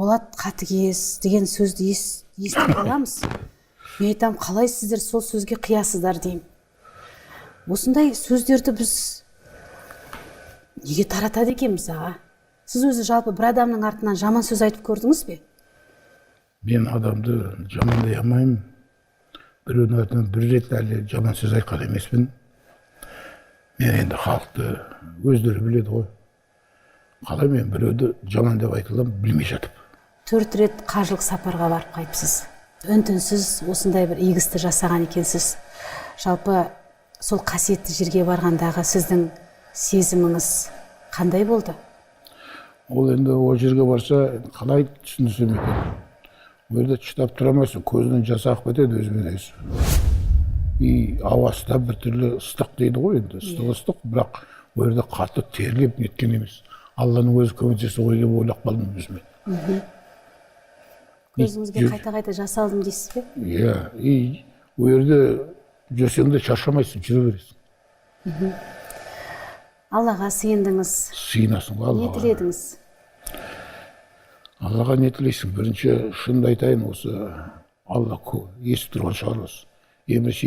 Болат қатыгез деген сөзді естіп қаламыз. Мен айтамын, қалай сіздер сол сөзге қиясыздар деймін. Осындай сөздерді біз неге таратады екенбіз, аға? Сіз өзі жалпы бір адамның артынан жаман сөз айтып көрдіңіз бе? Мен адамды жамандай алмаймын. Біреудің артынан бір рет әлі жаман сөз айтқан емеспін. Мен енді халықты өздері біледі ғой. Қалай мен біреуді жаман деп айта аламын білмей жатып. 4 рет қажылық сапарға барып қайтыпсыз. Үн-түнсіз осындай бір игі істі жасаған екенсіз. Жалпы сол қасиетті жерге барғандағы сіздің сезіміңіз қандай болды? Ол енді ол жерге барса қалай түсіндірсем екен? Ол жерде шыдап тұра алмайсың, көзінен жас ағып кетеді өзімен өзі. И ауасы да біртүрлі ыстық дейді ғой енді, ыстық ыстық, бірақ ол жерде қатты терлеп неткен емес. Алланың өзі көмектесті ғой деп ойлап қалдым өзіме. Көзіңізге қайта-қайта жас алдым дейсіз бе? Иә, и ол жерде жүрсең де шаршамайсың, жүре бересің. Аллаға сыйындыңыз. Сыйынасың ғой Не Аллаға. тіледіңіз? Аллаға не тілейсің? Бірінші шынымды айтайын, осы Алла естіп тұрған шығар осы. Ең бірінші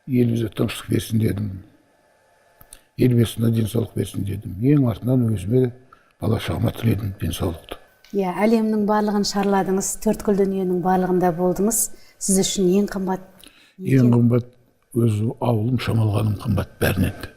елімізге тыныштық берсін дедім. Елбасына денсаулық берсін дедім. Ең артынан өзіме, бала шағама тіледім денсаулықты. Иә, әлемнің барлығын шарладыңыз, төрткүл дүниенің барлығында болдыңыз. Сіз үшін ең қымбат Ең қымбат өз ауылым Шамалғаным қымбат бәрінен де.